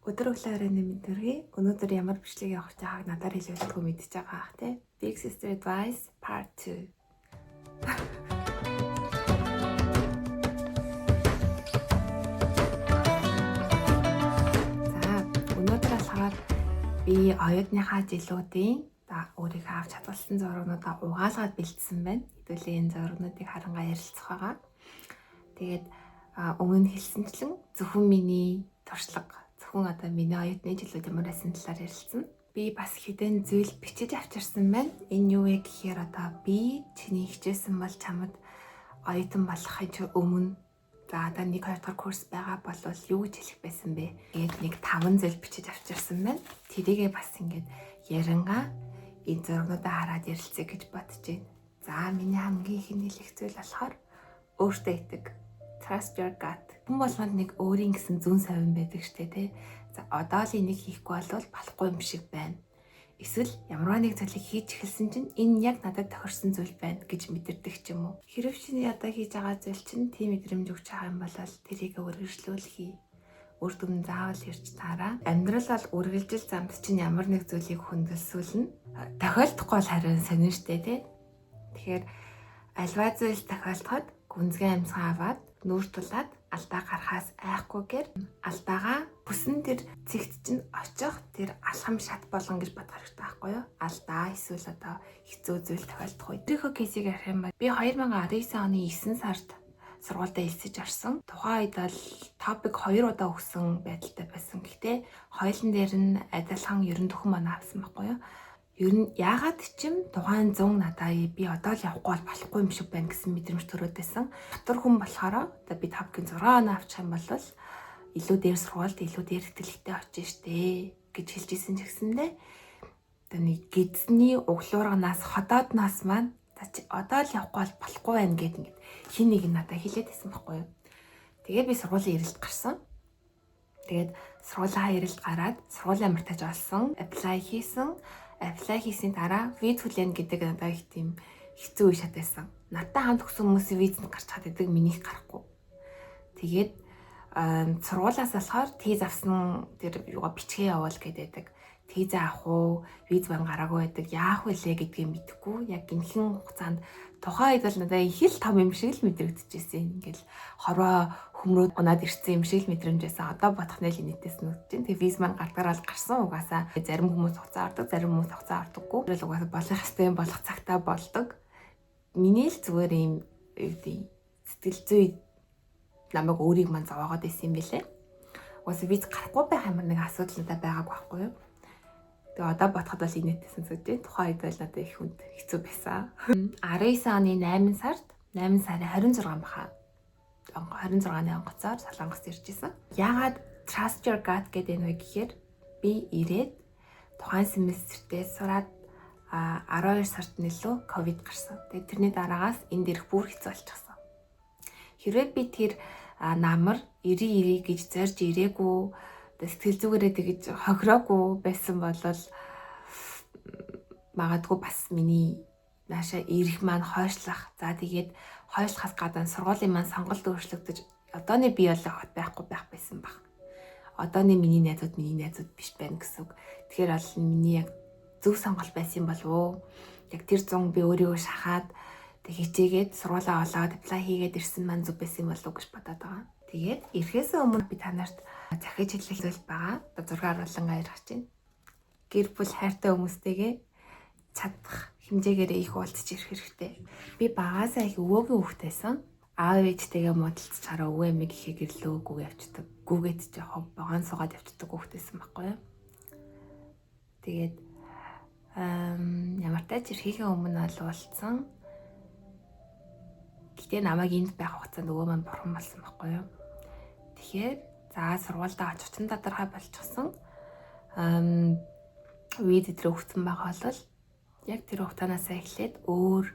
Өдөр өглөө оройн мэнд төргий. Өнөөдөр ямар бичлэг явах гэж байгааг надаар хэлүүлэлтгүй мэдчихэж байгаа ах тий. Big Sister Advice Part 2. За, өнөөдөр болохоор би оюутныхаа жилүүдийн өөрийнхөө авч хадгалсан зурагнуудаа угаалгаад бэлдсэн байна. Хэдүүлээ энэ зурагнуудыг харангаа ярилцах байгаа. Тэгээд өмнө нь хэлсэнчлэн зөвхөн миний туршлага, зөвхөн одоо миний оюутны жилүүд ямар байсан талаар ярилцсан. Би бас хэдэн зүйл бичиж авчирсан байна. Энэ юу вэ гэхээр одоо би чиний хичээсэн бол чамд оюутан болохын өмнө за одоо 1 2 дахь курс байгаа бол юу гэж хэлэх байсан бэ? Тэгээд нэг 5 зүйл бичиж авчирсан байна. Тэрийгээ бас ингээд ярангаа энэ зургнуудаа хараад ярилцъя гэж бодож байна. За миний хамгийн ихэнд хэлэх зүйл болохоор өөртөө итэг. Trust your gut. Хүн болгонд нэг өөрийн гэсэн зүүн совин байдаг штэ тий. За одоо л энийг хийхгүй бол болохгүй юм шиг байна. Эсвэл ямарваа нэг зүйлийг хийж эхэлсэн чинь энэ яг надад тохирсон зүйл байна гэж мэдэрдэг ч юм уу. Хэрв чиний одоо хийж байгаа зүйл чинь тийм мэдрэмж өгч байгаа юм бол тэрийг үргэлжлүүл хий. Үр дүн заавал ирж таараа. Амьдрал бол үргэлжил замд чинь ямар нэг зүйлийг хүндэлсүүлнэ. Тохиолдохгүй бол харин сонин штэ тий. Тэгэхээр альва зүйл тохиолдоход гүнзгий амьсгаа аваад нүүр тулаад алдаа гарахаас айхгүйгээр алдаагаа хүсэн тэр цэгт чинь очих тэр алхам шат болгон гэж бодох хэрэгтэй байхгүй юу? Алдаа эсвэл одоо хэцүү зүйл тохиолдох үед. Тэрийнхөө кейсийг ярих юм бол би 2019 оны 9 сард сургуультай элсэж орсон. Тухайн үед бол топик 2 удаа өгсөн байдалтай байсан. Гэхдээ хоёулын дээр нь адилхан 94 оноо авсан байхгүй юу? Ер нь яагаад ч юм тухайн 100 надаа би одоо л явахгүй бол болохгүй юм шиг байна гэсэн мэдрэмж төрөөд байсан. Дотор хүн болохоор одоо би топикийн 6 оноо авчих юм бол илүү дээр сургуульд илүү дээр тэтгэлэгтэй очиж штэ гэж хэлж исэн ч гэсэндээ одоо нэг гидсний углуурганаас ходоодноос маань за чи одоо л явахгүй бол болохгүй байна гэд ингээд хин нэг нь надад хэлээд байсан байхгүй юу. Тэгээ би сургуулийн эрэлт гарсан. Тэгээд сургуулаа эрэлт гараад сургуулаа мартаж олсон, apply хийсэн. Apply хийсний дараа виз хүлээн гэдэг надад их тийм хэцүү үе шат байсан. Надтай хамт өгсөн хүмүүсийн виз нь гарч чад гэдэг, минийх гарахгүй. Тэгээд сургуулиас болохоор тийз авсан тэр юугаа бичгээ явуул гэдэг. Тийз авах уу, виз бан гараагүй байдаг. Яах вэ лээ гэдгийг мэдэхгүй. Яг гинхэн хугацаанд тухайн үед бол надад их л том юм шиг л мэдрэгдэжсэн. Ингээл хорвоо хөмрөөд унаад ирсэн юм шиг л мэдрэмж байсан. Одоо бодох нь л инээдээс нүдэж чинь. Тэгээ виз маань гардгаар бол гарсан. Угаасаа зарим хүмүүс хугацаа ордог, зарим хүмүүс хугацаа ордоггүй. Тэгэл угаасаа болох ёстой юм болох цагтаа болдог. Миний л зүгээр юм юу гэдэг сэтгэл зүй намайг өөрийг мань зовоогоод байсан юм бэлээ. Угаасаа виз гарахгүй байх ямар нэг асуудал надад байгаагүй байхгүй юу? Тэгээ одоо бодоход бол инээдсэн зүгж. Тухайн үед бол надад их хүнд хэцүү байсан. 19 оны 8 сард 8 сарын 26 баха. 26-ны онгоцоор Солонгост ирж исэн. Яагаад trust your gut гэдэг нь вэ гэхээр би ирээд тухайн семестртээ сураад 12 сард нэлөө ковид гарсан. Тэгээ тэрний дараагаас энд ирэх бүр хэцүү болчихсон. Хэрвээ би тэр намар 90 90 гэж зорж ирээгүй сэтгэл зүгээрээ тэгэж хохироогүй байсан бол магадгүй бас миний нааша ирэх маань хойшлах. За тэгээд хойшлохаас гадна сургуулийн маань сонголт өөрчлөгдөж одооны би бол хот байхгүй байх байсан баг. Одооны миний найзууд миний найзууд биш байна гэсэн үг. Тэгэхээр бол миний яг зөв сонголт байсан болов уу? Яг тэр зун би өөрийгөө шахаад тэг хичээгээд сургуулаа олоод apply хийгээд ирсэн маань зөв байсан болов уу гэж бодоод байгаа. Тэгээд ирэхээс өмнө би та нарт захиж хэлэх зүйл байгаа. Одоо зураг харуулан аярах чинь. Гэр бүл хайртай хүмүүстэйгээ чадах хэмжээгээр их уулзч ирэх хэрэгтэй. Би багасаа их өвөөгийн хүүхэд байсан. Аав ээжтэйгээ муудалцаж хараа өвөө эмэг ихээ гэрлөө гүг явцдаг. Гүгээд жоохоо богоон суугаад явцдаг хүүхэд байсан байхгүй юу? Тэгээд ямар тач ирэхийнхээ өмнө бол уулзсан. Гэтэ намайг энд байх хугацаанд өвөө маань бурхан болсон байхгүй юу? Тэгэхээр за сургуульдаа очих чинь тодорхой болчихсон. Виз өдрөө өгсөн байгаа бол яг тэр хугацаанаас эхлээд өөр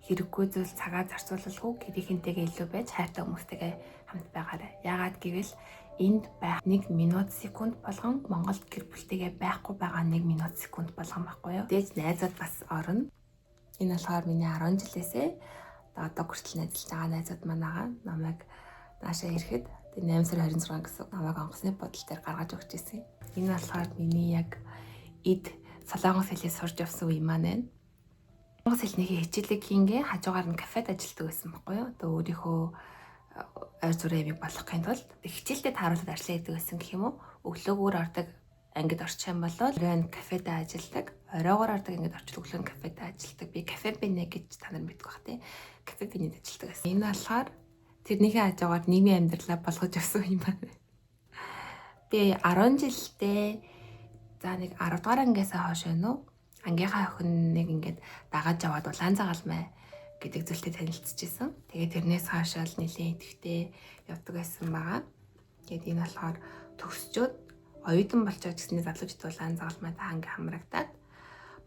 хэрэггүй зүйл цагаа зарцуулалгүй гэрийнхэнтэйгээ илүү байж хайртай хүмүүстэйгээ хамт байгаарай. Яагаад гэвэл энд байх 1 минут секунд болгон Монголд гэр бүлтэйгээ байхгүй байгаа 1 минут секунд болгон байхгүй юу? Дээж найзууд бас орно. Энэ болохоор миний 10 жилээсээ одоо хүртэл найзалж байгаа найзууд маань байгаа. Намайг наашаа ирэхэд Тэгээ 8 сарын 26 гэсэн намайг онгоцны бодол дээр гаргаж өгч ирсэн. Энэ болохоор миний яг эд солонгос хэлээ сурж явсан үе маань байна. Солонгос хэлнийхээ хичээлийг хийнгээ хажуугаар нь кафед ажилладаг байсан байхгүй юу? Одоо өөрийнхөө ойр зүрээ ямиг болгохын тулд хичээлдээ тааруулаад ажиллаа хийдэг байсан гэх юм уу? Өглөөгөөр ордог ангид орчих юм бол оройн кафед ажилладаг. Оройгоор ордог ангид орчих өглөө нь кафед ажилладаг. Би кафе бинэ гэж та нар мэдэх бах тий. Кафе бинэд ажилладаг байсан. Энэ болохоор тэрнийхээ хажуугаар нийгмийн амьдралаа болгож явсан юм байна. Би 10 жилдээ за нэг 10 дугаар ангиасаа хойш байна уу? Ангийнхаа охин нэг ингээд дагаж яваад улаан загалмай гэдэг зүйлтэй танилцчихсан. Тэгээд тэрнээс хойш л нэлээд идэвхтэй явдаг байсан байгаа. Тэгээд энэ болохоор төгсчөөд оюутан болчоод гэсний залуучд улаан загалмайтай анги хамрагдаад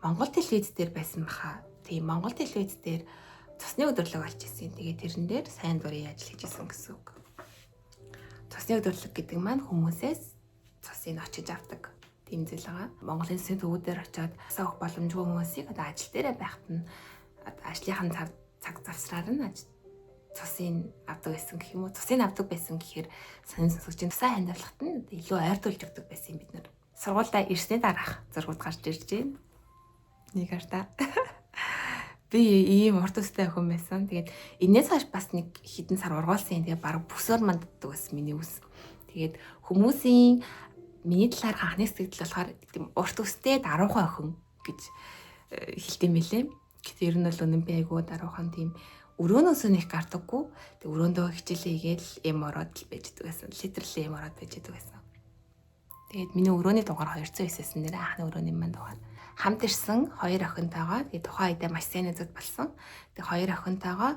Монгол телевиз дээр байсан баха. Тийм, Монгол телевиз дээр цусны өдөрлөг олж ирсэн. Тэгээд тэрэн дээр сайн дурын ажил хийж исэн гэсэн үг. Цусны өдөрлөг гэдэг маань хүмүүсээс цусыг очиж авдаг тийм зүйл байгаа. Монголын засгийн төвүүдээр очиод цусаа өгөх боломжгүй хүмүүсийг одоо ажил дээрээ байхад нь ажлынхаа цаг завсраар нь цусыг авдаг байсан гэх юм уу? Цусыг авдаг байсан гэхээр сонин сонсогч цусаа хандивлахад нь илүү ойртуулж өгдөг байсан юм бид нар. Сургуульдаа ирсний дараах зургууд гарч ирж байна. Нэг хартаа. Би ийм урт үстэй охин байсан. Тэгээд энээс хойш бас нэг хэдэн сар ургуулсан. Тэгээд бараг бүсээр манддаг байсан миний үс. Тэгээд хүмүүсийн миний талаар анхны сэтгэл болохоор тийм урт үстэй даруухан охин гэж хэлдэг юм билээ. Гэтэ ер нь бол үнэн би айгүй даруухан тийм өрөөнөөсөө нэг гардаггүй. Тэг өрөөндөө хичээлээ хийгээл эм ороод л байж идэг байсан. Literally эм ороод байж идэг байсан. Тэгээд миний өрөөний дугаар 209 байсан нэр анхны өрөөний маань дугаар. Хамт ирсэн хоёр охинтойгоо тэгээд тухайн үедээ маш сайн найзууд болсон. Тэгээд хоёр охинтойгоо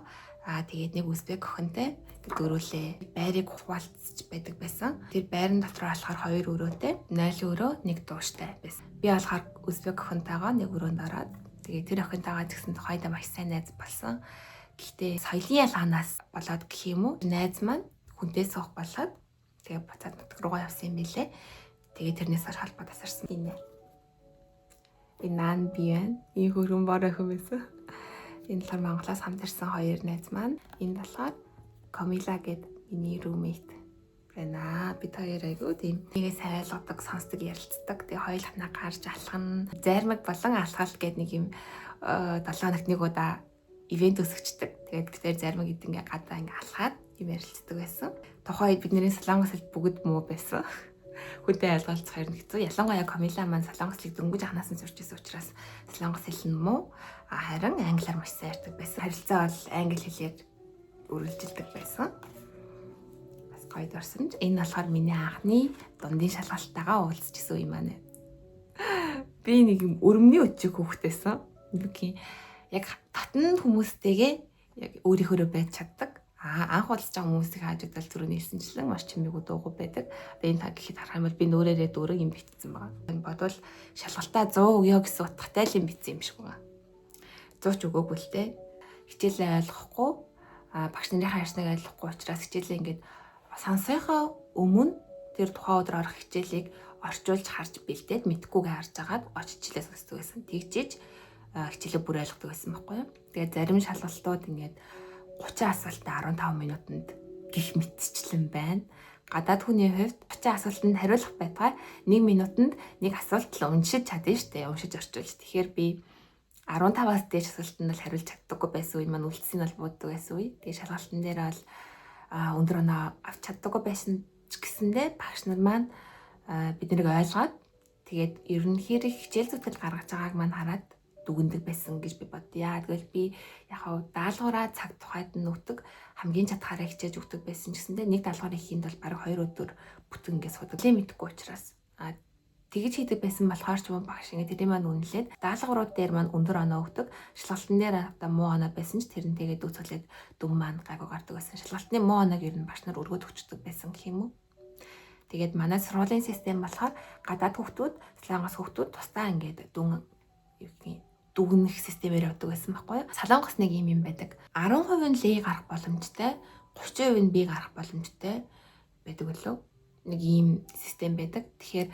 тэгээд нэг узбек охинтой дөрүүлээ. Байрыг хуваалцж байдаг байсан. Тэр байран дотор болохоор хоёр өрөөтэй, 0 өрөө, нэг дууштай байсан. Би болохоор узбек охинтойгоо нэг өрөөнд ороод тэгээд тэр охинтойгоо тэгсэн тухайдаа маш сайн найз болсон. Гэхдээ соёлын ялгаанаас болоод гэх юм уу? Найз маань хүнтэй суух болоод тэгээд буцаад нутаг руугаа явсан юм билээ. Тэгээд тэрнээс хойш холбоо тасарсан. Энэ. Энэ наан би байна. Энэ хөрөн бор охин байсан. Энэ болохоор Монголоос хамт ирсэн хоёр найз маань. Энэ болохоор Камила гэд миний roommate байна. Бид хоёр айгүй тийм нэгээ сайн ойлгодог, сонсдог, ярилцдаг. Тэгээ хоёулахнаа гарч алхана. Зайрмаг болон алхалт гэд нэг юм 7 хоногт нэг удаа event өсгчдэг. Тэгээд бид хоёр зайрмаг гэдэг ингээ гадаа ингээ алхаад юм ярилцдаг байсан. Тухайн үед бидний солонгос хэл бүгд муу байсан. Хүнтэй ойлголцох хэрэг хэцүү. Ялангуяа Камила маань солонгос хэлийг дөнгөж анханаас нь сурч ирсэн учраас солонгос хэл нь муу. Харин англиар маш сайн ярьдаг байсан. Харилцаа бол англи хэлээр үргэлжилдэг байсан. Бас гоё дурсан ч энэ болохоор миний анхны дундын шалгалтайгаа уулзчихсан үе маань. Би нэг юм өрөмний өчиг хүүхдээсэн. Нэг яг татан хүмүүстэйгээ яг өөрийнхөөрөө байж чаддаг. Анх уулзж байгаа хүмүүсийг хааж удаал түрүүний хэлсэнчлэн маш чимээгүй дуугүй байдаг. Одоо энэ та гэхэд харах юм бол би нөөрээрээ дөрөг юм битсэн байгаа. Бодвол шалгалтаа 100 өгөө гэсэн утгатай л юм битсэн юм шиг байгаа. 100 ч өгөөгүй л дээ. Хичээлээ ойлгохгүй, багш нарын ярьсныг ойлгохгүй учраас хичээлээ ингээд сонсохоо өмнө тэр тухайн өдөр орох хичээлийг орчуулж харж бэлдээд мэдхгүйгээ харж агаад очиж хичээлээ сонсдог байсан. Тэгжиж хичээлээ бүр ойлгодог байсан байхгүй юу. Тэгээд зарим шалгалтууд ингээд 30 асуултаа 15 минутанд гих мэтчлэн байна. Гадаад хүний хувьд 30 асуултанд хариулах байтугай 1 минутанд нэг асуулт л уншиж чадна шүү дээ. Уншиж орчуулж. Тэгэхээр би 15-аас дээш асуултанд бол хариулж чаддаггүй байсан үе маань үлдсэн нь бол бууддаг байсан үе. Тэгээ шалгалтын дээр бол өндөр оноо авч чаддаггүй байсан ч гэсэндээ багш нар маань бид нарыг ойлгоод тэгээд ерөнхийдөө хичээл зүтгэл гаргаж байгааг маань хараад дүгндэг байсан гэж би бодъё. Тэгвэл би яг хав даалгавраа цаг тухайд нь өгдөг, хамгийн чадхаараа хичээж өгдөг байсан ч гэсэндээ нэг даалгаврыг хийхэд бол бараг 2 өдөр бүтэн ингэ судаг. Мэдэхгүй учраас тэгж хийдэг байсан болохоор ч юм багш ингэ тэрийг маань үнэлээд даалгаврууд дээр маань өндөр оноо өгдөг. Шалгалтын дээр одоо муу оноо байсан ч тэрнтэйгээ дүүцүүлээд дүн маань гайгүй гардаг байсан. Шалгалтны муу оноог ер нь багш нар өргөд өгчдөг байсан гэх юм уу? Тэгээд манай сургуулийн систем болохоор гадаад хүүхдүүд, солонгос хүүхдүүд тусдаа ингээд дүн юу гэх дүгнэх системээр явдаг байсан байхгүй юу? Солонгос нэг юм юм байдаг. 10% нь Л гарах боломжтой, 30% нь B гарах боломжтой байдаг үлээ. Нэг ийм систем байдаг. Тэгэхээр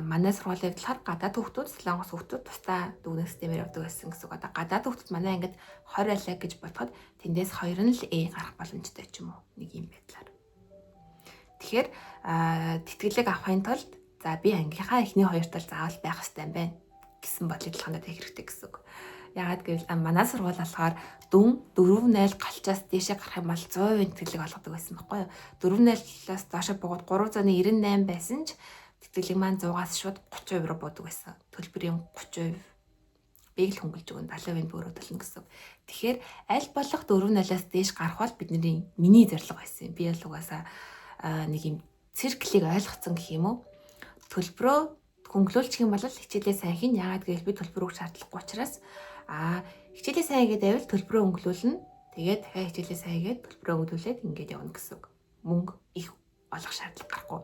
манай сургуулийн болохоор гадаад хүүхдүүд, солонгос хүүхдүүд тусдаа дүгнэх системээр явдаг байсан гэсэн үг. Одоо гадаад хүүхдүүд манай ангид 20 алаа гэж бодоход тэндээс 2 нь л A гарах боломжтой ч юм уу. Нэг ийм байдлаар. Тэгэхээр тэтгэлэг авахын тулд за би ангийнхаа эхний хоёр тал заавал байх ёстой юм байна гэсэн бодлыг талхандаа тавих хэрэгтэй гэсэн үг. Яагаад гэвэл манай сургууль болохоор дүн 4.0 голчоос дээшээ гарах юм бол 100% тэтгэлэг олгодог байсан байхгүй юу? 4.0-аас доошо буугаад 398 байсан ч тэтгэлэг маань 100-аас шууд 30% руу буудаг байсан. Төлбөрийн 30% бийг л хөнгөлж өгөн 70% бөөрөө төлнө гэсэн. Тэгэхээр аль болох 4.0-аас дээш гарах бол бидний миний зорилго байсан. Би бол угаасаа нэг юм цирклийг ойлгоцсон гэх юм уу? Төлбөрөө хөнгөлүүлчих юм бол хичээлээ сайн хийн. Яагаад гэвэл би төлбөр өгөх шаардлагагүй учраас хичээлээ сайн хийгээд байвал төлбөрөө хөнгөлүүлнэ. Тэгээд дахиад хичээлээ сайн хийгээд төлбөрөө хөнгөлүүлээд ингээд явна гэсэн үг. Мөнгө их олох шаардлага гарахгүй.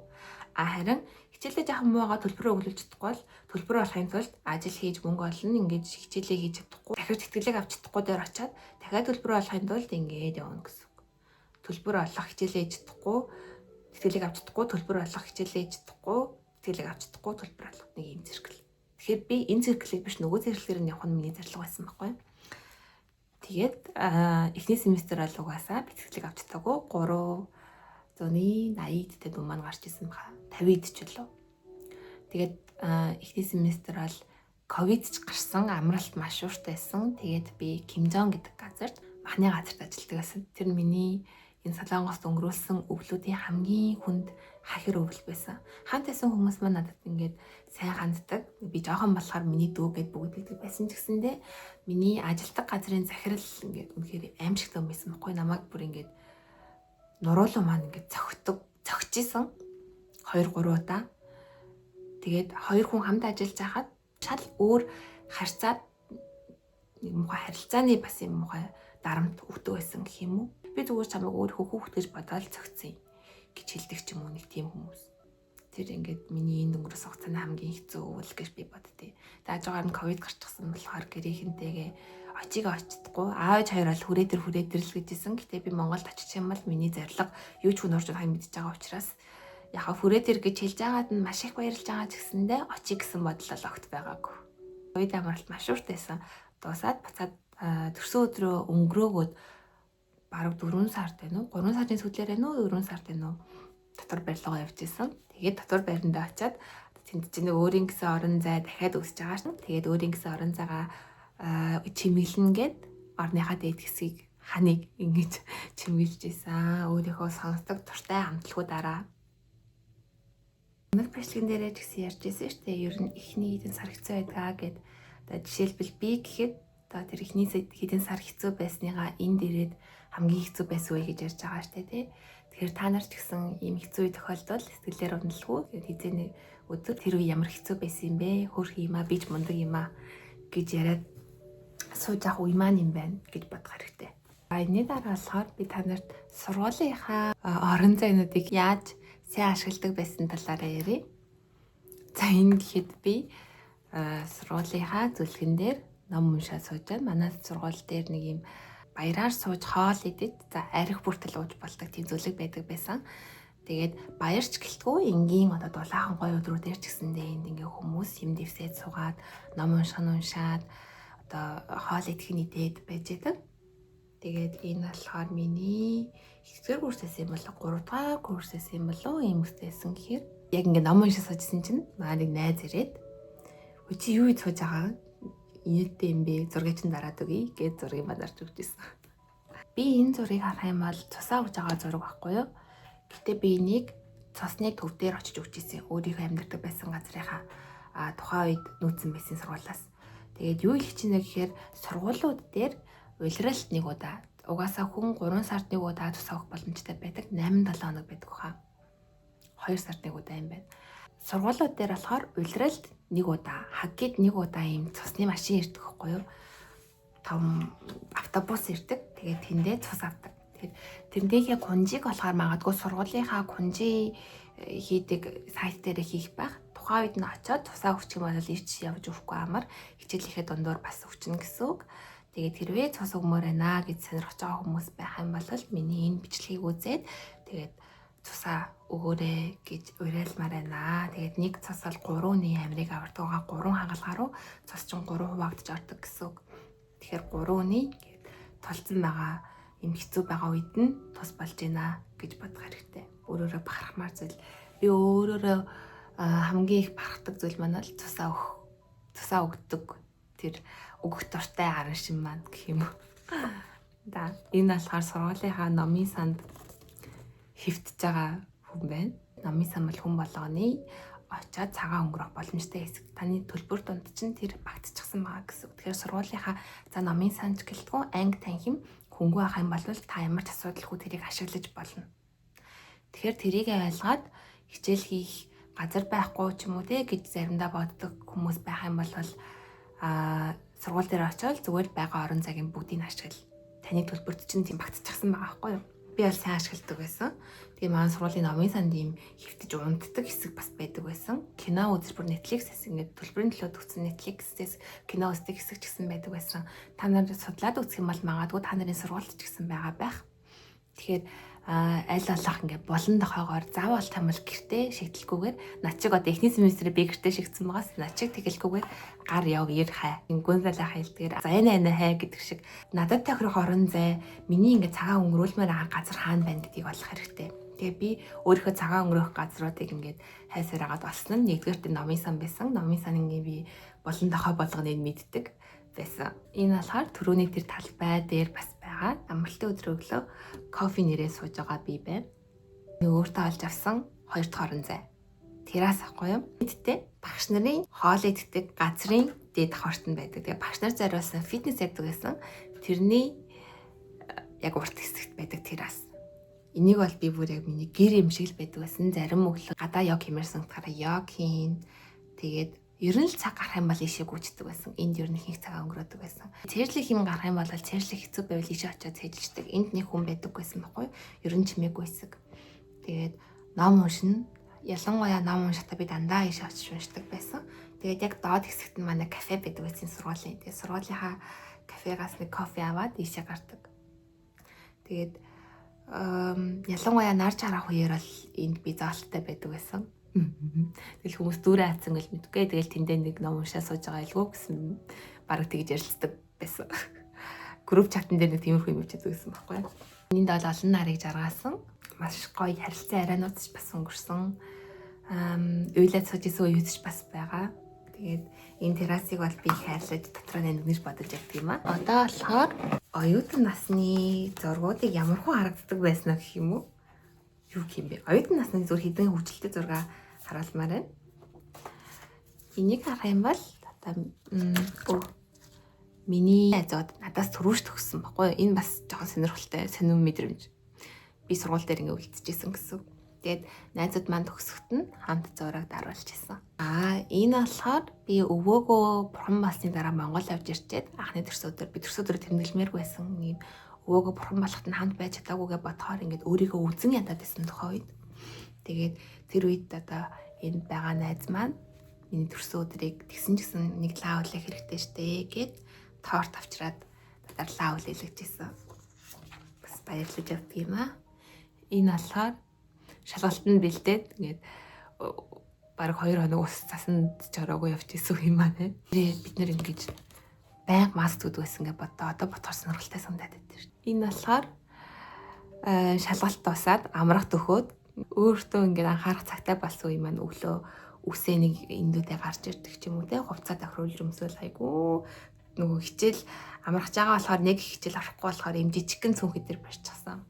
Харин хичээлээ жаахан муугаа төлбөрөө хөнгөлүүлж чадахгүй бол төлбөрөө олохын тулд ажил хийж мөнгө олно. Ингээд хичээлээ хийж чадахгүй. Дахиад тэтгэлэг авч чадахгүй дээр очиад дахиад төлбөрөө олохын тулд ингээд явна гэсэн үг. Төлбөр олох хичээлээ хийж чадахгүй, тэтгэлэг авч чадахгүй, төлбөр олох хичээлээ хийж чадахгүй, тэтгэлэг авч чадахгүй, төлбөр олох нэг юм циркл. Тэгэхээр би энэ цирклийг биш нөгөө цирклээр нь явах нь миний зорилго байсан байхгүй юу? Тэгээд эхний семестр бол угаасаа би тэтгэлэг авч чадаагүй 380 дэд дүн маань гарч исэн баха. 50 д ч лөө. Тэгээд эхний семестр бол ковид ч гарсан, амралт маш ууртай байсан. Тэгээд би Кимжон гэдэг газарт махны газарт ажилладаг байсан. Тэр миний энэ Солонгост өнгөрүүлсэн өвлүүдийн хамгийн хүнд хахир өвөл байсан. Хамт байсан хүмүүс маань надад ингээд сайн ханддаг. Би жоохон болохоор миний дүү гэд бүгд хэлдэг байсан ч гэсэндээ миний ажилтдаг газрын захирал ингээд үнэхээр аимшигтай юм байсан байхгүй. Намайг бүр ингээд нуруулуу маань ингээд цогч исэн 2 3 удаа. Тэгээд хоёр хүн хамт ажиллаж байхад шал өөр харьцаад нэг муухай харилцааны бас юм муухай дарамт өгдөг байсан гэх юм уу? Би зүгээр чамайг өөр хүүхэд гэж бодоод цогцсон гэж хэлдэг ч юм уу нэг тийм хүмүүс. Тэр ингээд миний энд өнгөрсөн хугацааны хамгийн хэцүү үйл гэж би боддیں۔ Даажгаар нь ковид гарчихсан болохоор гэрийнхэнтэйгээ очигаа очтдоггүй. Аав ээж хоёр бол хүрээ тэр л гэжсэн. Гэтэ би Монголд очих юм бол миний зорилго юу ч хүн орж байгааг мэдж байгаа учраас яхаа хүрээ тэр гэж хэлж байгаад нь маш их баярлж байгаа ч гэсэндээ очие гэсэн бодол бол огт байгаагүй. Ковид амралт маш урт байсан. Дуусаад буцаад төрсөн өдрөө өнгөрөөгөөд бараг 4 сард байна уу? 3 сарын сүүлээр байна уу? 4 сард байна уу? Дотор барилгаа явж исэн. Тэгээд дотор байрандаа очиад тэнд чинь өөрийн гэсэн орон зай дахиад өсөж байгаа шин. Тэгээд өөрийн гэсэн орон зайгаа чимэглэнэ гээд орныхаа дээд хэсгийг ханыг ингэж чимэглэж исэн. Өөрийнхөө сонсдог дуртай хамтлагуудаараа. Өмнөх бичлэгэн дээрээ ч гэсэн ярьж исэн шүү дээ. Ер нь эхний хэдэн сар хэцүү байдгаа гэд. Одоо жишээлбэл би гэхэд одоо тэр эхний хэдэн сар хэцүү байсныгаа энд ирээд хамгийн хэцүү байсан үе гэж ярьж байгаа шүү дээ, тий. Тэгэхээр та нар ч гэсэн ийм хэцүү үе тохиолдвол сэтгэлээр уналтгүй хэзээ нэг өдөр тэр үе ямар хэцүү байсан юм бэ? Хөрх юм аа, би ч мундаг юм аа гэж яриад сууж авах үе маань юм байна гэж бодох хэрэгтэй. Энэний дараа болохоор би та нарт сургуулийнхаа орон зайнуудыг яаж сайн ашигладаг байсан талаараа ярья. За энэ гэхэд би сургуулийнхаа зүлгэн дээр ном уншаад сууж байна. Манай сургууль дээр нэг юм баяраар сууж хоол идэж, за арх бүртэл ууж болдог тийм зүлэг байдаг байсан. Тэгээд баярч гэлтгүй энгийн одоо дулаахан гоё өдрүүдээр ч гэсэндээ энд ингээ хүмүүс юм дэвсээд суугаад ном унших нь уншаад одоо хоол идэх нь идээд байж байдаг. Тэгээд энэ болохоор миний 2-р курсээс юм болоо 3-р курсээс юм болоо ийм үстэйсэн гэхээр яг ингээ ном уншиж суужсэн чинь маа нэг найз ирээд "Өө чи юу хийж сууж байгаа? Инээдтэй юм бэ? Зургийг чинь дараад өгье" гэж зургийг бадарч өгч ирсэн. Би энэ зургийг харах юм бол цусаа өгж байгаа зураг байхгүй юу? Гэтэ би энийг цусны төв дээр очиж өгч ирсэн. Өөрийнхөө амьдардаг байсан газрынхаа тухайн үед нүүцэн байсан сургуулиас. Тэгээд юу хэлэх чинь вэ гэхээр сургуулиуд дээр улиралт нэг удаа угаасаа хүн 3 сард нэг удаа цусаа өгөх боломжтой байдаг. 8-7 хоног байдаг хаа. 2 сард нэг удаа юм байна. Сургуулиуд дээр болохоор улиралд нэг удаа, хаггид нэг удаа ийм цусны машин ирдэг байхгүй юу? Том автобус ирдэг. Тэгээд тэндээ цус авдаг. Тэгэхээр тэрнийхээ кунжиг болохоор магадгүй сургуулийнхаа кунжи хийдэг сайт дээр хийх байх. Тухайн үед нь очиод цусаа өгчих юм бол ирч явж өгөхгүй амар хичээлийнхээ дундуур бас өгчнө гэсэн үг. Тэгээд хэрвээ цус өгмөр байна гэж сонирхож байгаа хүмүүс байх юм бол миний энэ бичлэгийг үзээд тэгээд цусаа өгөөрэй гэж уриалмаар байна. Тэгээд нэг цус бол 3 үний амирыг авардаг байгаа. 3 хагал гаруй цус чинь 3 хуваагдаж ордог гэсэн үг. Тэгэхээр 3 үний гээд тулцсан байгаа юм хэцүү байгаа үед нь тус болж байна гэж бодох хэрэгтэй. Өөрөөрөө бахархмаар зүйл. Би өөрөөрөө хамгийн их бахархдаг зүйл маань л цусаа өгөх. Цусаа өгдөг. Тэр өгөх дуртай аран шин маань гэх юм уу. Да, энэ болохоор сургуулийнхаа номын санд хэвтэж байгаа хүн байна. Номын сан бол хүн болгоны очиод цагаан өнгөрөх боломжтой хэсэг. Таны төлбөр дунд чинь тэр багтчихсан байгаа гэсэн. Тэгэхээр сургуулийнхаа за номын сан ч гэлтгүй анги танхим хөнгөө авах юм бол та ямар ч асуудалгүй тэрийг ашиглаж болно. Тэгэхээр тэрийг ойлгоод хичээл хийх газар байхгүй ч юм уу те гэж заримдаа боддог хүмүүс байх юм бол сургууль дээр очиод зүгээр байгаа орон цагийн бүгдийг ашигла. Таны төлбөрт чинь тийм багтчихсан байгаа байхгүй юу? Би бол сайн ашигладаг байсан. Тэгээ манай сургуулийн номын санд ийм хэвтэж унтдаг хэсэг бас байдаг байсан. Кино үзэр бүр Netflix-ээс ингээд төлбөрийн төлөө төгссөн Netflix-ээс кино үздэг хэсэг ч гэсэн байдаг байсан. Та нар судлаад үзэх юм бол магадгүй та нарын сургуульд ч гэсэн байгаа байх. Тэгэхээр аль болох ингээд болон тохоогоор заавал тамал гэртээ шигдэлгүйгээр над чиг одоо эхний семестрээр би гэртээ шигдсэн байгаас над чиг тэгэлгүйгээр гар яв ир хай гүнзалаа хайлдгээр за энэ энэ хай гэдэг шиг надад тохирох орон зай миний ингээд цагаан өнгөрүүлмээр байгаа газар хаана байна гэдгийг олох хэрэгтэй. Тэгээ би өөрийнхөө цагаан өнгөрөх газруудыг ингээд хайсаар агаад олсон нь нэгдүгээрт номын сан байсан. Номын сан ингээд би болон тохой болгоныг мэддэг байсан. Энэ болохоор түрүүний тэр талбай дээр бас байгаа. Амралтын өдөр өглөө кофе нэрээ сууж байгаа би байна. Өөртөө олж авсан хоёр дахь орон зай. Террас ахгүй юу? Нийтдээ багш нарын хоол иддэг газрын дээд давхарт нь байдаг. Тэгээ багш нар зориулсан фитнес ярьдаг байсан. Тэрний яг урт хэсэгт байдаг террас. Энийг бол би бүр яг миний гэр юм шиг л байдаг байсан. Зарим өглөө гадаа йог хиймээр санагдахаараа йог хийн. Тэгээд ер нь л цаг гарах юм бол ийшээ гүйцдэг байсан. Энд ер нь ихэнх цагаа өнгөрөөдөг байсан. Цээжлэх юм гарах юм бол цээжлэх хэцүү байвал ийшээ очиод цээжилдэг. Энд нэг хүн байдаг байсан байхгүй юу? Ер нь чимээгүй хэсэг. Тэгээд ном уншина. Ялангуяа ном уншихдаа би дандаа ийшээ очиж уншдаг байсан. Тэгээд яг доод хэсэгт нь манай кафе байдаг байсан сургуулийн. Тэгээд сургуулийнхаа кафегаас нэг кофе аваад ийшээ гардаг. Тэгээд ялангуяа нар чарах үеэр бол энд би заалттай байдаг байсан. Тэгэл хүмүүс дүүрээ атсан гэл мэдгүй. Тэгэл тэндээ нэг ном уншаа сууж байгаа илгүү гэсэн бараг тэгж ярилцдаг байсан. Групп чатан дээр нэг тиймэрхүү юм бичдэг байсан байхгүй юу? Энд бол олон нарыг жаргаасан. Маш гоё харилцан ярианууд ч бас өнгөрсөн. Уйлаад сууж исэн үеүд ч бас байгаа. Тэгээд энэ террасыг бол би их хайрлаж дотроо нэмгэнэж бодож явдаг юм аа. Одоо болохоор оюутан насны зургуудыг ямархуу харагддаг байсан гэх юм уу? Юу гэх юм бэ? Оюутан насны зүр хэдэн хөгжилтэй зураг харуулмаар байна. Энийг харах юм бол одоо миний найзууд надаас түрүүш төгссөн баггүй юу? Энэ бас жоохон сонирхолтой, сонин мэдрэмж. Би сургууль дээр ингээ үлдчихсэн гэсэн. Тэгээд найзууд маань төгсөхт нь хамт зураг даруулж исэн. Энэ болохоор би өвөөгөө бурхан болсны дараа Монгол явж ирчээд анхны төрс өдөр би төрс өдрөө тэмдэглэмээргүй байсан. Ийм өвөөгөө бурхан болоход нь хамт байж чадаагүйгээ бодохоор ингээд өөрийгөө үзэн ядаад байсан тухай үед. Тэгээд тэр үед одоо энд байгаа найз маань миний төрс өдрийг тэгсэн ч гэсэн нэг лаа үлээх хэрэгтэй штэ гэд торт авчираад надаар лаа үлээлгэж исэн. Бас баярлаж явдаг юм аа. Энэ болохоор шалгалтанд бэлдээд ингээд бараг 2 хоног ус цасанд чороогүй явж исэн юм аа. Бид нэр ингэж байнга маск зүүдэг байсан гэж боддоо. Одоо бодохоор сонирхолтой санагдаад байдаг шүү. Энэ болохоор шалгалт дуусаад амрах төхөөд өөртөө ингээд анхаарах цагтай болсон үе маань өглөө үсээ нэг эндүүдээ гарч ирдэг ч юм уу те хувцас тохируулж өмсөөл айгуу нөгөө хичээл амрах байгаа болохоор нэг хичээл орохгүй болохоор юм жижигхэн цүнхэ дээр барьчихсан.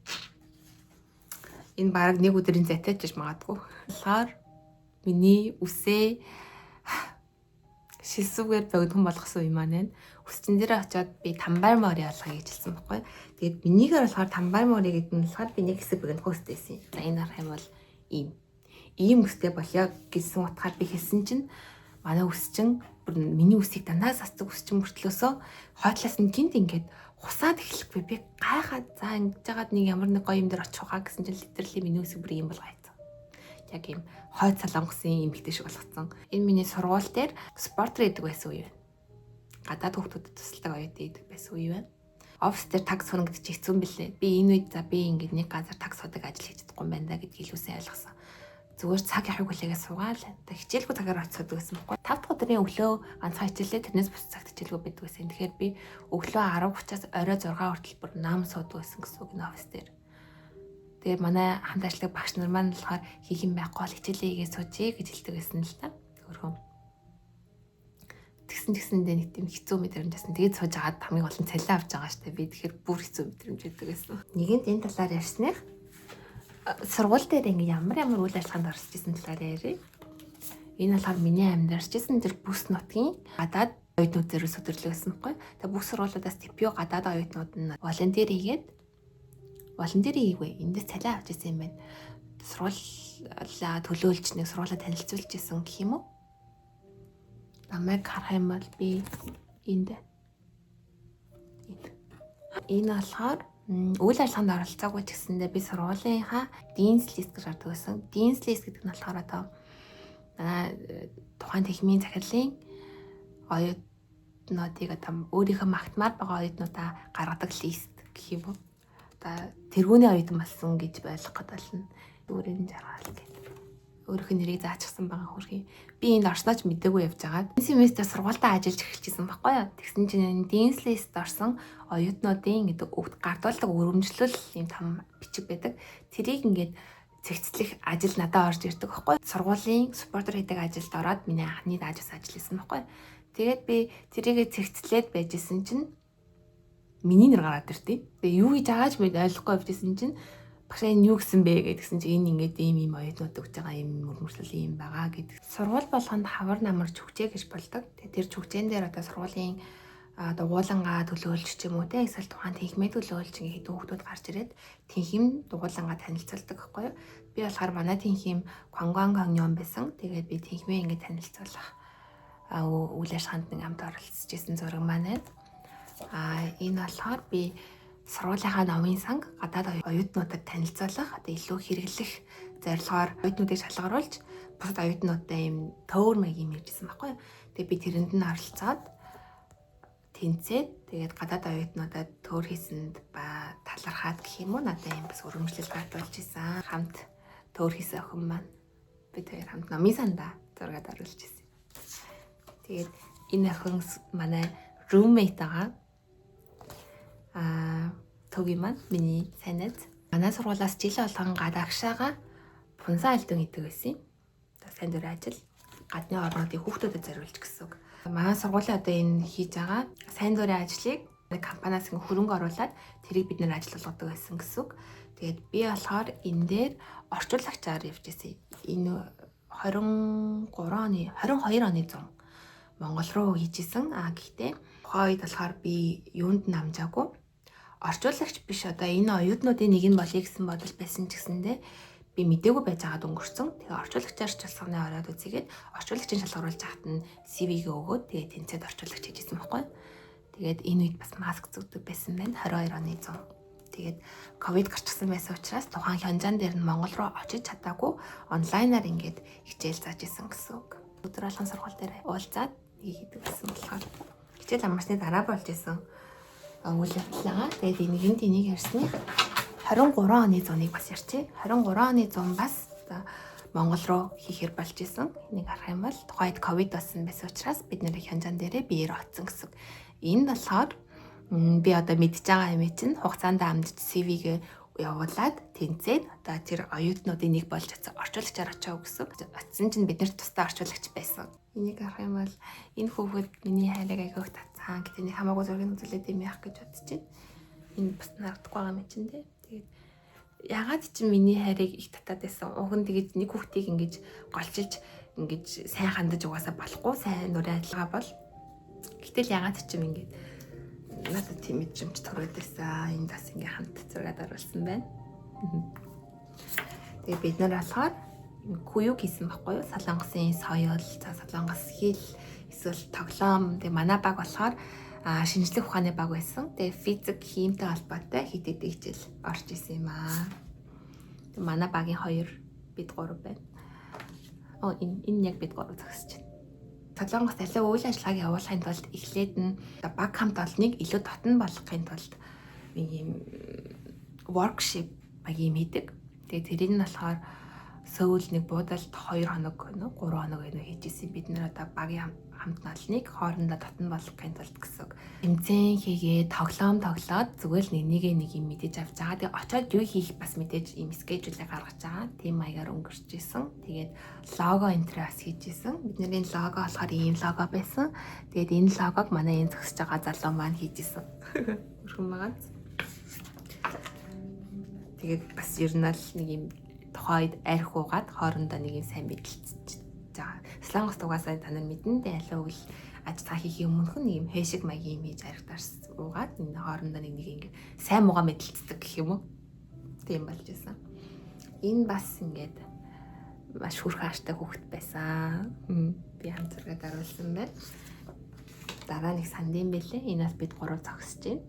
Энэ бараг нэг өдрийн зайтай ч гэж магадгүй. Тэгэхээр миний үсээ шилсүүгээр богинохон болгосон юм аа нэ. Үсчин дээр очиод би тамбар мори олгоё гэж хэлсэн байхгүй. Тэгээд минийгээр болохоор тамбар мори гэдэг нь болохоор би нэг хэсэг богинохон үстэйсэн. За энэ харах юм бол ийм үстэй болёо гэсэн утгаар би хэлсэн чинь манай үсчин бүр миний үсийг дандаа сасдаг үсчин мөртлөөсөө хойтлоос нь гинт ингээд хусаад эхлэхгүй би гайхаад за ингэж жагаад нэг ямар нэг гоё юм дээр очих байгаа гэсэн чинь literally миний үсэг бүр ийм болгоо хайцсан. Яг ийм хойд солонгосын эмэгтэй шиг болгоцсон. Энэ миний сургууль дээр спортер идэг байсан үе байна. Гадаад хүүхдүүдэд тусалдаг оюутан идэг байсан үе байна. Офис дээр таг сурна гэдэг чинь хэцүү юм билээ. Би энэ үед за би ингэж нэг газар таг судаг ажил хийж чадахгүй юм байна да гэдгийг илүү сайн ойлгосон. Зүгээр цаг явахыг хүлээгээ суугаал. Тэг хичээлгүй цагаар очиж судаг гэсэн байхгүй. 5 дахь өдрийн өглөө ганцхан хичээлээ тэрнээс бус цагт хичээлгүй байдаг байсан. Тэгэхээр би өглөө 10:30-аас орой 6 хүртэл бүр нам суудаг байсан гэсэн үг энэ офис дээр. Тэгээ манай хамт ажилладаг багш нар маань болохоор хийх юм байхгүй бол хичээлээ хийгээ суужээ гэж хэлдэг байсан л та. Өөрхөн. Тэгсэн тэгсэндээ нэг тийм хэцүү мэдрэмж байсан. Тэгээд сууж агаад хамгийн гол нь цалин авч байгаа штэ. Би тэгэхээр бүр хэцүү мэдрэмж өгдөг байсан. Нэгэнт энэ талаар ярьсных сургууль дээр ингээ ямар ямар үйл ажиллагаанд оролцож исэн талаар ярья. Энэ болохоор миний амьдарч исэн тэр бүс нутгийн гадаад оюутнууд зэрэг сүдэрлэг байсан байхгүй. Тэгээ бүх сургуулиудаас ТПЮ гадаад оюутнууд нь volunteer хийгээд, volunteer хийгээгүй. Эндээс цалин авч исэн юм байна. Сургуулаа төлөөлж, нэг сургуулаа танилцуулж исэн гэх юм уу? Намайг харах юм бол би энд. Энэ болохоор үйл ажиллагаанд оролцоогүй ч гэсэндээ би сургуулийнхаа Dean's List гэж гардаг байсан. Dean's List гэдэг нь болохоор одоо манай тухайн танхимын захирлын оюутнуудыг, одоо өөрийнхөө магтмаар байгаа оюутнуудаа гаргадаг list гэх юм уу. Одоо тэргүүний оюутан болсон гэж ойлгох гээд болно. Өөрийн жаргал гэдэг. Өөрийнх нь нэрийг заачихсан байгаа, хөрхий. Би энд орсноо ч мдээгүй явж байгаа. Энэ семестр сургуультаа ажиллаж эхэлчихсэн байхгүй юу? Тэгсэн чинь энэ Dean's List орсон оюутнуудын гэдэг өгд гардуулдаг өрөмжлөл юм том бичиг байдаг. Тэрийг ингээд цэгцлэх ажил надад орж ирдэг байхгүй. Сургуулийн supporter хийдэг ажилд ороод миний анхны даажаас ажил хийсэн байхгүй. Тэгээд би тэрийгэ цэгцлээд байжсэн чинь миний нэр гараад иртий. Тэгээ юу хийж байгаач мэд ойлгохгүй явжсэн чинь багшаа энэ юу гэсэн бэ гэдгсэн чинь энэ ингээд ийм ийм оюутнууд өгж байгаа ийм мөрмөрлөл ийм байгаа гэдэг. Сургууль болгонд хавар намар чүгчээ гэж болдог. Тэгээ тэр чүгчээн дээр одоо сургуулийн дугуулангаа төлөөлж ч юм уу те, эсвэл тухайн танхимээ төлөөлж, ингээд хэдэн хүүхдүүд гарч ирээд танхим дугуулангаа танилцуулдаг байхгүй юу. Би болохоор манай танхим 관광 경영 байсан. Тэгээд би танхимээ ингээд танилцуулах үйл ажиллагаанд нэг хамт оролцож исэн зураг маань байна. А энэ болохоор би сургуулийнхаа номын санг гадаад оюутнуудад танилцуулах, одоо илүү хэрэглэх зорилгоор оюутнуудыг шалгаруулж, бусад оюутнуудтай ийм төөр маяг юм ярьжсэн байхгүй юу. Тэгээ би тэрэнд нь оролцоод тэнцээд, тэгээд гадаад оюутнуудад төөр хийсэнд ба талархаад гэх юм уу, надад ийм бас өрөмжлөл гардуулж исэн. Хамт төөр хийсэн охин маань, бид хоёр хамт номын сандаа зургаад оруулж исэн. Тэгээд энэ охин манай roommate байгаа. Төгийн маань миний сайн найз. Манай сургуулиас жил болгон гадагшаага 봉사활동 гэдэг байсан юм. Сайн дурын ажил гадны орнуудын хүүхдүүдэд зориулж гэсэн үг. Манай сургуулийн одоо энэ хийж байгаа сайн дурын ажлыг нэг компаниас ингэ хөрөнгө оруулаад тэрийг бид нэр ажил болгодог байсан гэсэн үг. Тэгээд би болохоор энэ дээр орчуулагчаар явж байсан. Энэ 23 оны, 22 оны 100 Монгол руу хийжсэн. А гэхдээ тухайн үед болохоор би юунд нь амжаагүй. Орчуулагч биш, одоо энэ оюутнуудын нэг нь болъё гэсэн бодол байсан ч гэсэндээ би мдээгүй байж байгаад өнгөрцөн. Тэгээ орчуулагчаар ч шалганы ороод үзээгээд, орчуулагчийн шалгаруулж байхад нь CV-гээ өгөөд, тэгээ тэнцээд орчуулагч хийжсэн байхгүй. Тэгээд энэ үед бас маск зүүдэг байсан байна. 22 оны 100. Тэгээд ковид гарчихсан байсан учраас тухайн хянжаан дээр нь Монгол руу очиж чадаагүй, онлайнаар ингээд хичээл зааж исэн гэсэн үг. Өдөр болгон сургууль дээр уулзаад хийдэг байсан болохоор хичээл амарсны дараа болж исэн үйл явдал байгаа. Тэгээд энийг энийг ярьсны 23 оны зуныг бас ярьчих. 23 оны зун бас Монгол руу хийхээр болж исэн. Энийг харах юм бол тухайд ковид болсон байсан учраас бид нэр хянжаан дээрээ биеэр очсон гэсэн. Энэ болохоор би одоо мэдж байгаа юм чинь хугацаанд амжиж CV-гээ явуулаад тэнцээд, одоо тэр оюутнуудын нэг болж орчуулагчаар очоо гэсэн. Очисон чинь бид нарт тусдаа орчуулагч байсан. Энийг харах юм бол энэ хүүхэд миний хайрыг айгүйх татсан. Гэтэ нэг хамаагүй зургийг үзүүлээд юм яах гэж бодож байна. Энэ бас харагдахгүй байгаа юм чинь те. Тэгээд ягаад чи миний хайрыг их татаад байсан. Уг нь тэгэж нэг хүүхдийг ингэж голчилж, ингэж сайн хандаж угаасаа болохгүй, сайн нүрээ ажиллагаа бол. Гэтэл ягаад ч юм ингэж надад тийм мэдрэмж төрөөд байсан. Энд бас ингээ хамт зургаад оруулсан байна. Тэгээ бид нар болохоор 교육 хийсэн байхгүй юу? Солонгосын соёл, за солонгос хэл эсвэл тоглоом. Тэгээ манай баг болохоор шинжлэх ухааны баг байсан. Тэгээ физик, химтэй холбоотой хэд хэдэн хичээл орж исэн юм аа. Тэгээ манай багийн хоёр, бид гурав байна. Оо, энэ яг бид гурав зогсож байна. Солонгост аливаа үйл ажиллагааг явуулахын тулд эхлээд нь баг хамт олныг илүү дотно болгохын тулд нэг юм workshop баг юм хийдэг. Тэгээ тэрийг нь болохоор Сөүл нэг буудалд 2 хоног 3 хоног өнөө хийжсэн. Бид нэр одоо багийн хамт олныг хоорондоо татан болгохын тулд гэсэн. Тэмцээн хийгээ тоглоом тоглоод зүгээр л нэг нэгэ нэг юм мэдээж авч байгаа. Тэгээ очиод юу хийх бас мэдээж ийм скежүүлээ гаргаж байгаа. Тийм маягаар өнгөрч исэн. Тэгээд лого энтрээ бас хийж исэн. Бидний лого болохоор ийм лого байсан. Тэгээд энэ логог манай энэ зөксөж байгаа залуу маань хийж исэн. Өрхөн байгаа. Тэгээд бас ер нь л нэг юм тухайд арх уугаад хоорондоо нэг юм сайн мэдлцэж байгаа. Солонгост угаасаа та нар мэднэ дээ алиуг л аж та хийхийн өмнөх нэг юм хэшиг маягийн юм хийж арх дарс уугаад энэ хоорондоо нэг нэг ингэ сайн муугаа мэдлцдэг гэх юм уу. Тийм болж исэн. Энэ бас ингээд маш хүрх хааштай хүүхэд байсан. Би хамт зураг даруулсан байна. Дараа нэг сандын бэлээ. Энэ бас бид гурав зогсож байна.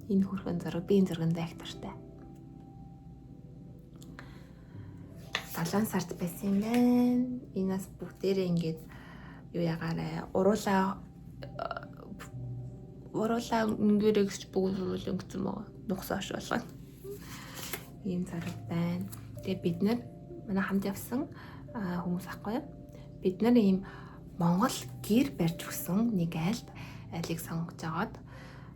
Энэ хүрхэн зураг би энэ зурганд их дуртай. 7 сард байсан юм байна. Энэ бас бүгдээрээ ингээд юу ягаарэ уруулаа өнгөрөө гэж бүгд уруул өнгөцсөн байгаа. Нухсаа ш болгоно. Ийм зураг байна. Тэгээ бид нар манай хамт явсан хүмүүс ахгүй юу? Бид нар ийм Монгол гэр барьж өгсөн нэг айлыг сонгож агаад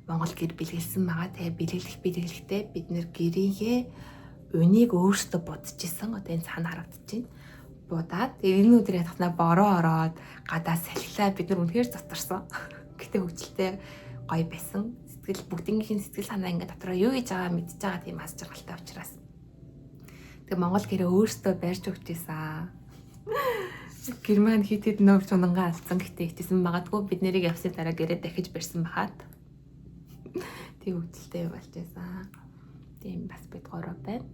Монгол гэр бэлгэлсэн байгаа. Тэгээ бэлгэлэхдээ бид нэр гэрийнхээ үнийг өөрсдөө будаж исэн. Одоо энэ цаана харагдаж байна. Будаад тэгээ энэ өдөр ятгахнаа бороо ороод гадаа салхилаа бид нар үнэхээр затарсан. Гэтэ хөвгөлтэй гоё байсан. Сэтгэл бүгднгийнх нь сэтгэл санаа ингээд дотроо юу хийж байгаа мэдж байгаа тийм аз жаргалтай учраас. Тэгээ Монгол гэрээ өөрсдөө барьж өгч исэн. Герман хит хит нөөц унангаа алдсан гэтээ ихтэйсэн магадгүй бид нэрийг явсны дараа гэрээ дахиж барьсан бахад. Тийм хөвгөлтэй болж байсан. Тийм бас бид гурав байна.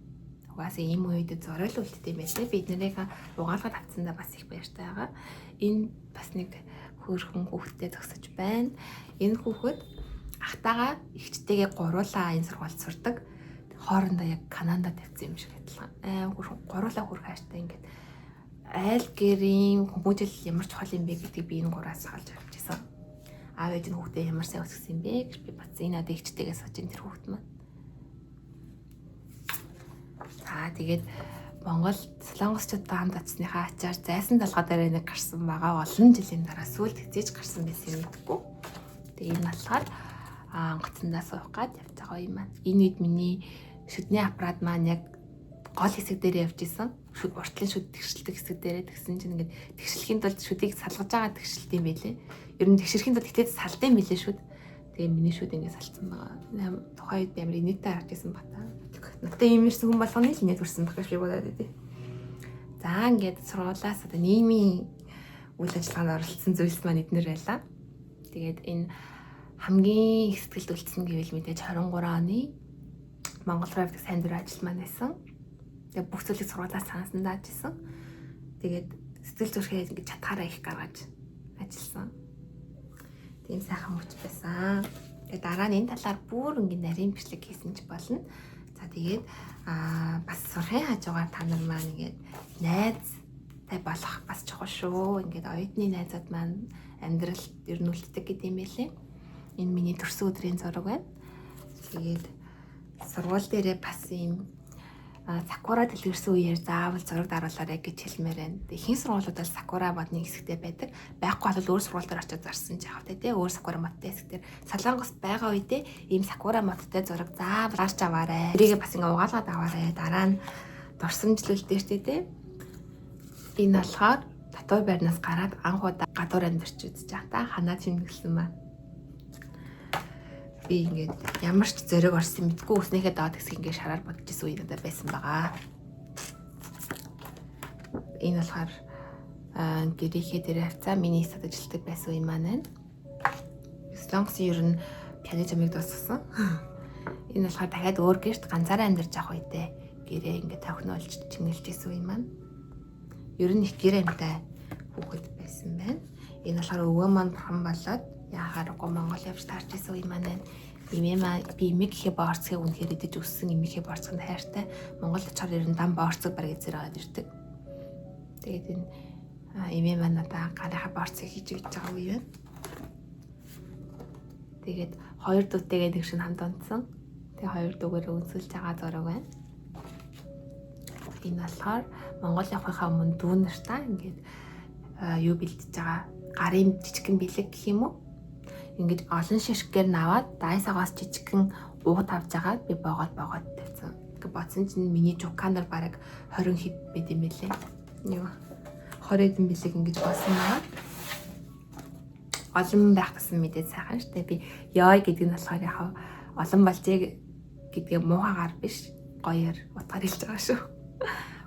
Угаасаа ийм үед зураг л үлддэг юм байлээ. Бид нарыг угаалгаад авцсандаа бас их баяртай байгаа. Энэ бас нэг хөөрхөн хүүхэдтэй зогсож байна. Энэ хүүхэд ахтайгаа эгчтэйгээ гуруулаа энэ сургуульд сурдаг. Хоорондоо яг Канадад тавьсан юм шиг адилхан. Аим хөөрхөн гуруулаа хөрх хайртай ингээд айл гэрийн хүмүүжил ямар чухал юм бэ гэдгийг би энэ гураас олж авч ирсэн. Аав ээж нь хүүхдээ ямар сайн өсгсөн юм бэ гэж би бодсон. Энэ одоо эгчтэйгээ сууж ин тэр хүүхэд маань. За тэгээд Монгол солонгосчуудтай хамт очсныхаа ачаар зайсан толгой дээр нэг гарсан байгаа. Олон жилийн дараа сүүлд хэзээ ч гарсан байсан юм мэдэхгүй. Тэгээ энэ болохоор онгоцондоо суух гад явж байгаа юм маань. Энэ үед миний шүдний аппарат маань яг гол хэсэг дээр явж исэн. Шүд уртлын шүд тэгшилдэг хэсэг дээрээ тэгсэн чинь ингээд тэгшилхийн тулд шүдийг салгаж байгаа тэгшилт юм байлээ. Ер нь тэгшэрхийн тулд тэгтээ салд юм байлээ шүд. Тэгээ миний шүд ингээд салцсан байгаа. Тухайн үед амар инээдтэй харж исэн бата. Надтай ийм ирсэн хүн болгоны л инээд хүрсэн баг гэж би бодоод байдیں۔ За ингээд сургуулаас одоо нийгмийн үйл ажиллагаанд оролцсон зүйлс маань эднэр байлаа. Тэгээд энэ хамгийн их сэтгэлд үлдсэн гэвэл мэдээж 23 оны Монгол руу явдаг сайн дурын ажил маань байсан. Тэгээ бүх зүйлийг сургуулаас санаасан дааж исэн. Тэгээд сэтгэл зүрхээ ингэж чадхаараа их гаргаж ажилласан. Тийм сайхан мөч байсан. Тэгээ дараа нь энэ талаар бүр ингэ нарийн бичлэг хийсэн ч болно. За тэгээд бас сурхын хажуугаар та нар маань ингээд найзтай болох бас чухал шүү. Ингээд оюутны найзууд маань амьдрал ер нь үлддэг гэдэг юм байлээ. Энэ миний төрсөн өдрийн зураг байна. Тэгээд сургууль дээрээ бас ийм сакура дэлгэрсэн үеэр заавал зураг даруулаарай гэж хэлмээр байна. Тэгээ хин сургуулиуд бол сакура модны хэсэгтэй байдаг. Байхгүй бол өөр сургууль дээр очиод зарсан ч яах вэ те. Өөр сакура модтой хэсэг дээр Солонгост байгаа үедээ ийм сакура модтой зураг заавал гарч аваарай. Тэрийг бас ингээ угаалгаад аваарай. Дараа нь дурсамжлал дээр те. Энэ болохоор татвар байрнаас гараад анх удаа гадуур амьдарч үзэж байгаа та ханаа чимэглсэн маань. Би ингээд ямар ч зориг орсон мэдгүй үснийхээ доод хэсэг ингээд шараар бодож исэн үе надад байсан байгаа. Энэ болохоор гэрийнхээ дээр хавцаа миний стад ажилладаг байсан үе маань байна. Солонгосын ер нь пиано чамыг дуусгасан. Энэ болохоор дахиад өөр гэрт ганцаараа амьдарч явах үедээ гэрээ ингээд тохиноолж чимэглэж исэн үе маань. Ер нь их гэр амьтай хүүхэд байсан байна. Энэ болохоор өвөө маань бурхан болоод яхаарахгүй Монгол явж таарч исэн үе маань байна. Эмээ маа би эмээ гэхээ боорцгийг үнэхээр идэж өссөн эмийнхээ боорцгонд хайртай. Монгол очихоор ер нь дан боорцог бараг эзэр аваад ирдэг. Тэгээд энэ эмээ маань надаа гарынхаа боорцгийг хийж өгч байгаа үе байна. Тэгээд хоёр дүүтэйгээ нэг шин хамт унтсан. Тэгээ хоёр дүүгээр өнсөлж байгаа зураг байна. Энэ болохоор Монгол явахынхаа өмнө дүү нартаа ингээд юу бэлдэж байгаа, гарын жижигхэн бэлэг гэх юм уу? Ингээд олон ширхгээр наваад дайсагаас жижигхэн уут авч агаад би боогод боогод тавьсан. Ингээ бодсон чинь миний жуканаар бараг 20 хэд байд юм бэлээ. Юу 20 хэдэн бэлэг ингэж болсон байгаа. Олон байх гэсэн мэдээ сайхан штэ. Би ёй гэдэг нь болохоор яг олон болжээ гэдгээ муухагаар биш, гоёор утгаар хэлж байгаа шүү.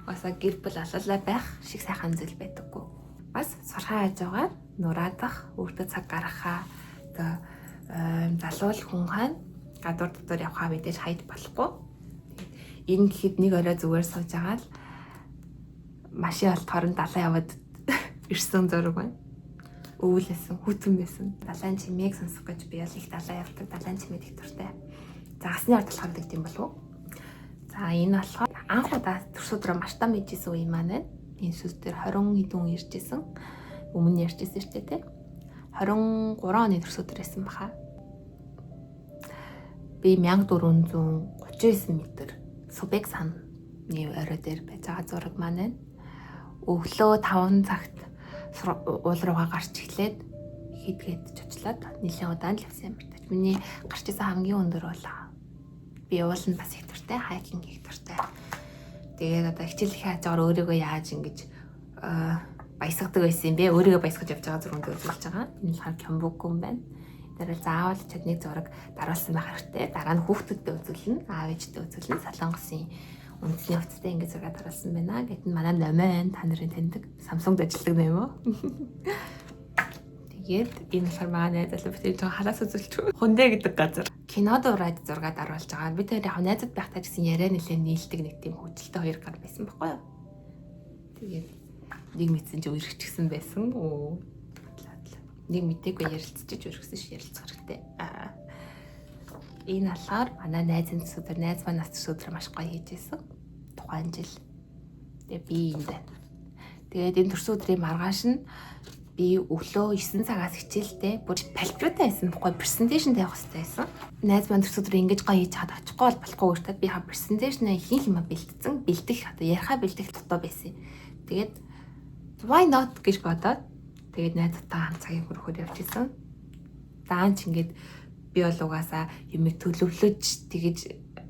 Басаа гэр бүл алалаа байх шиг сайхан зүйл байдаггүй. Бас сурхаа хажуугаар нураадах, өөртөө цаг гаргахаа, одоо залуул хүн хань гадуур дотор явхаа мэдээж хайд болохгүй. Энэ гэхэд нэг орой зүгээр сууж байгаа л машин олдохоор нь далайн яваад ирсэн зураг байна. Өвөлсэн, хүтэн байсан. Далайн чимээг сонсох гэж би бол их далай явдаг. Далайн чимээд их дуртай. За, асны ард болохоор гэдэг юм болов уу? За, энэ болохоор анх удаа төрс өдрөө маш том ижсэн үе маань байна. Энэ сүс дээр 20 хэдэн хүн ирж исэн. Өмнө ярьж исэн шүү дээ, тий. 23 оны төрс өдөр байсан баха. Би 1439 м Субек саны орой дээр байж байгаа зураг маань байна. Өглөө 5 цагт уул руугаа гарч эхлээд хийдгээд чочлоод нэлээд удаан л явсан юм байна. Миний гарч исэн хамгийн өндөр уул. Би ууланд бас их дуртай, hiking хийх дуртай. Тэгээд одоо хичээлийнхээ хажуугаар өөрийгөө яаж ингэж баясгадаг байсан юм бэ? Өөрийгөө баясгаж явж байгаа зурганд үзүүлж байгаа. Энэ болохоор Кёнбокгүн байна. Тэр заавал чадныг зураг даруулсан байх хэрэгтэй. Дараа нь хүүхдүүдтэй үзүүлнэ, аав ээжтэй үзүүлнэ. Солонгосын үндэсний хувцастай ингэ зураг даруулсан байна. Гэт нь манай номоо байна. Та нарын таньдаг. Samsung-д ажилладаг номоо. Тэгээд энэ болохоор манай найз залуу битэр жоохон халаас үзүүлчих. Хундэ гэдэг газар. Кино дураад зураг даруулж байгаа. Би тэр яг найзад байхдаа ч гэсэн яриа нэлээд нийлдэг нэг тийм хөвчлөлтэй хоёр гар байсан байхгүй юу? Тэгээд нэг мэдсэн чи үерхчихсэн байсан. Оо. Нэг мдээгүй ярилцчихэж өргөсөн ш, ярилцах хэрэгтэй. Аа. Энэ болохоор манай найзын төсөдөр, найз маань нас төсөдөр маш гоё хийжсэн. Тухайн жил. Тэгээ би энд байна. Тэгээд энэ төрсөн өдрийн маргааш нь би өглөө 9 цагаас хичээлтэй бүр палпиутай байсан бохгүй, presentation тавих хэрэгтэй байсан. Найз маань төрсөн өдрөө ингэж гоё хийж чад очихгүй бол болохгүй өөртөө би ха presentation ихэнх юм бэлтцэн, бэлдэх, одоо яриахаа бэлдэх дутуу байсан. Тэгээд why not гэж бодоод тэгээд найзтайгаа хамт цагийн хөрөхөөр явж исэн. Даанч ингээд би бол угаасаа юмыг төлөвлөж, тэгэж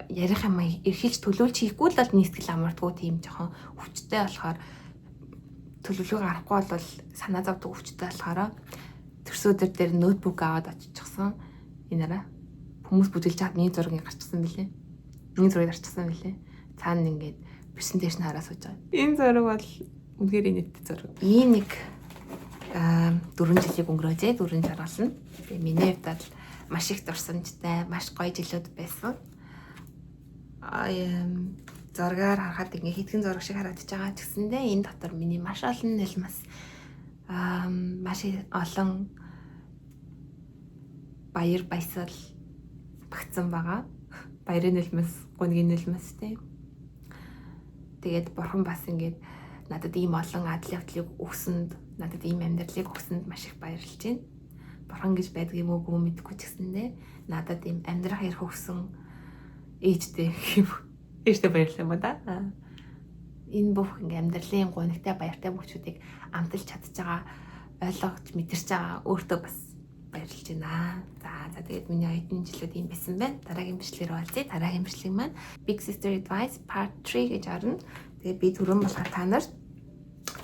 ярих юм эрхэлж төлөвлөж хийхгүй л бол миний сэтгэл амардгүй, тийм жоохон хүчтэй болохоор, төлөвлөгөө гаргахгүй бол санаа зовдөг хүчтэй болохоор төрсөдөр дээр ноутбук аваад очичихсан. Энэ араа хүмүүс бүжиглж чад миний зургийг гарчихсан билээ. Миний зургийг гарчихсан билээ. Цаана ингээд presentation хараа сууж байгаа. Энэ зураг бол үнэхээр инээдтэй зураг. Ийм нэг 4 жилийг өнгөрөөжээ. Дөрвөн жаргална. Тэгээ миний хувьд бол маш их дурсамжтай, маш гоё жилүүд байсан. Аа, зургаар харахад ингээ хитгэн зураг шиг харагдаж байгаа ч гэсэндээ энэ дотор миний маш олон нулимс, маш олон баяр баясгал багтсан байгаа. Баярын нулимс, гунигийн нулимс, тийм. Тэгээд бурхан бас ингээд надад ийм олон адал явдлыг өгсөнд, надад ийм амьдралыг өгсөнд маш их баярлж байна. Бурхан гэж байдаг юм уу мэдэхгүй ч гэсэндээ надад ийм амьдрах эрх өгсөн ээжтэй гэх юм. Ээжтэй баярлалаа юм ба да. Энэ бүх ингээ амьдралын гунигтай, баяртай мөчүүдийг амталж чадж байгаа, ойлгож мэдэрч байгаа өөртөө бас баярлж байна. За, тэгээд миний оюутны жилүүд ийм байсан байна. Дараагийн бичлэгээр уулзъя. Дараагийн бичлэг маань Big Sister Advice Part 3 гэж орно. Тэгээд би түрүүн болохоор та нарт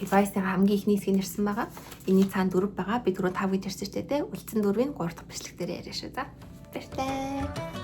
advice-ийн хамгийн ихний хэсгийг нэрсэн байгаа. Энэний цаана дөрөв байгаа. Би түрүү 5 гэж ярьсан шүү дээ. Үлдсэн дөрвийг 3 дахь бичлэг дээр яриа шүү. За. Баяртай.